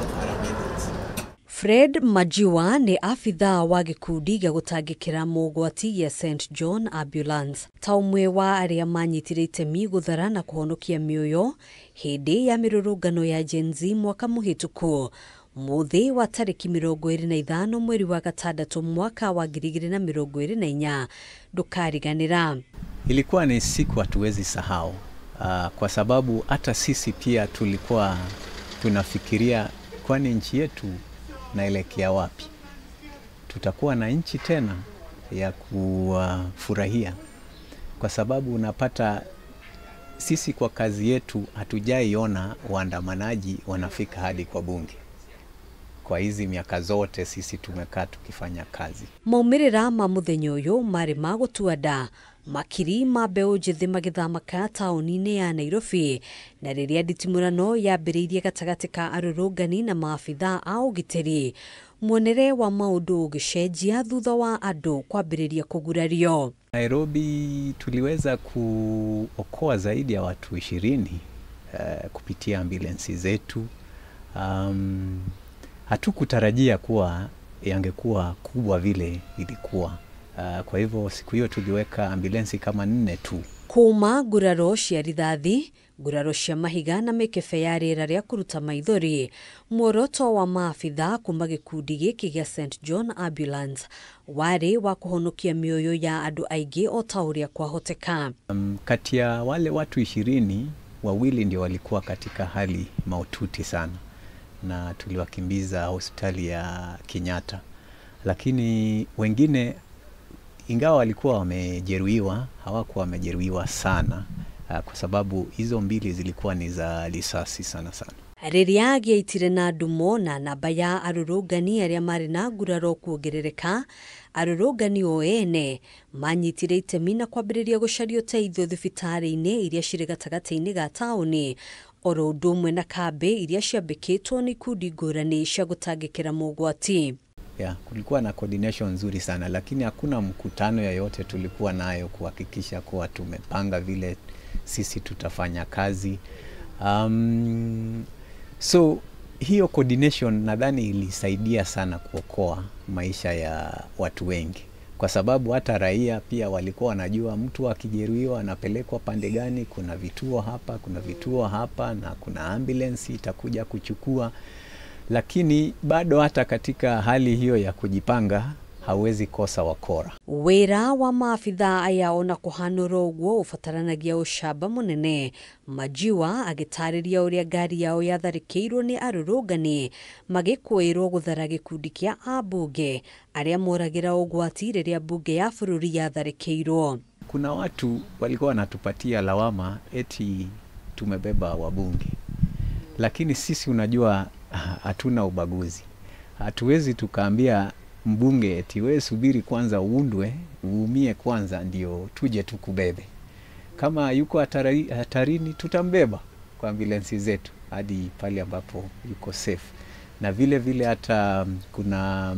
Paramedics. Fred Majiwa nĩ abithaa wa gĩkundi gĩa gũtangĩkĩra mogwati gĩa St John Ambulance, ta ũmwe wa arĩa manyitire itemi gũthara na kũhonokia mĩoyo hĩndĩ ya mĩrũrũngano ya Gen Z mwaka mũhĩtũku. Mũthĩ wa tarĩki 25 mweri wa gatandatũ mwaka wa 2024 ndũkariganĩra. Ilikuwa ni siku hatuwezi sahau, kwa sababu hata sisi pia tulikuwa tunafikiria, kwani nchi yetu naelekea wapi? Tutakuwa na nchi tena ya kufurahia? Kwa sababu unapata sisi kwa kazi yetu hatujaiona waandamanaji wanafika hadi kwa bunge. Kwa hizi miaka zote sisi tumekaa tukifanya kazi. Maumĩrĩra ma mũthenya ũyũ marĩ ma gũtua nda, makiri ma mbeũ njĩthĩ magĩthamaka taũni-inĩ ya Nairobi, na rĩrĩa nditimũrano yambĩrĩirie gatagatĩ ka arũrũngani na maabithaa a ũgitĩri, muonere wa maũndũ ũgĩcenjia thutha wa andũ kwambĩrĩria kũgurario. Nairobi tuliweza kuokoa zaidi ya watu 20 kupitia ambulensi zetu. Hatukutarajia kuwa yangekuwa kubwa vile ilikuwa. Kwa hivyo siku hiyo tuliweka ambulensi kama 4 tu. Kuma nguraro cia rithathi, nguraro cia mahiga na mĩkebe ya rĩera rĩa kũruta maithori, muoroto wa maabithaa kuma gĩkundi gĩkĩ gĩa St John Ambulance warĩ wa kũhonokia mĩoyo ya andũ aingĩ o ta ũrĩa kwahoteka. Kati ya wale watu 20, wawili ndio walikuwa katika hali mahututi sana na tuliwakimbiza hospitali ya Kenyatta, lakini wengine ingawa walikuwa wamejeruhiwa, hawakuwa wamejeruhiwa sana, kwa sababu hizo mbili zilikuwa ni za risasi sana sana. Rĩrĩa gĩaitire na ndumo na namba ya arũrũngani arĩa marĩ na nguraro kuongerereka, arũrũngani o ene manyitire itemi na kwambĩrĩria gũcaria ũteithio thibitarĩ-inĩ iria cirĩ gatagatĩ-inĩ ga taũni, oro ũndũ ũmwe na kambĩ iria ciambĩkĩtwo nĩ ikundi ngũrani cia gũtangĩkĩra mogwati. Yeah, kulikuwa na coordination nzuri sana, lakini hakuna mkutano yoyote tulikuwa nayo kuhakikisha kuwa tumepanga vile sisi tutafanya kazi. So hiyo coordination nadhani ilisaidia sana kuokoa maisha ya watu wengi, kwa sababu hata raia pia walikuwa wanajua mtu akijeruhiwa anapelekwa pande gani, kuna vituo hapa, kuna vituo hapa na kuna ambulance itakuja kuchukua. Lakini bado hata katika hali hiyo ya kujipanga hauwezi kosa wakora. Wĩra wa maabithaa aya ona kũhanũra ũguo ũbataranagia ũcamba mũnene. Majiwa agĩtarĩria ũrĩa ngari yao yatharĩkĩirwo nĩ arũrũngani magĩkũĩrwo gũthara gĩkundi kĩa ambunge arĩa moragĩra ũgwati rĩrĩa mbunge ya bũrũri yatharĩkĩirwo. Kuna watu walikuwa wanatupatia lawama eti tumebeba wabunge, lakini sisi unajua hatuna ubaguzi. Hatuwezi tukaambia mbunge eti wewe subiri kwanza uundwe, uumie kwanza ndio tuje tukubebe. Kama yuko hatarini tutambeba kwa ambulensi zetu hadi pale ambapo yuko safe. Na vile vile hata kuna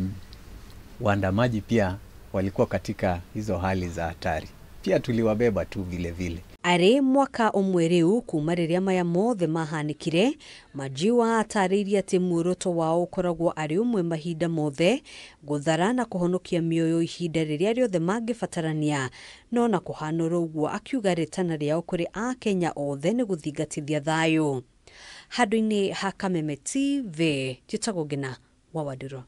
waandamaji pia walikuwa katika hizo hali za hatari, pia tuliwabeba tu vile vile. Arĩ mwaka ũmwe rĩu kuma rĩrĩa maya mothe mahanĩkire, Majiwa atarĩirie atĩ muoroto wao ũkoragwo arĩ ũmwe mahinda mothe, gũthara na kũhonokia mĩoyo ihinda rĩrĩa rĩothe mangĩbatarania. No na kũhanũra ũguo akiuga rĩtana rĩao kũrĩ Akenya othe nĩ gũthingatithia thayũ. Handũ-inĩ ha Kameme TV, njĩtagwo Ngina wa Wandũrũ.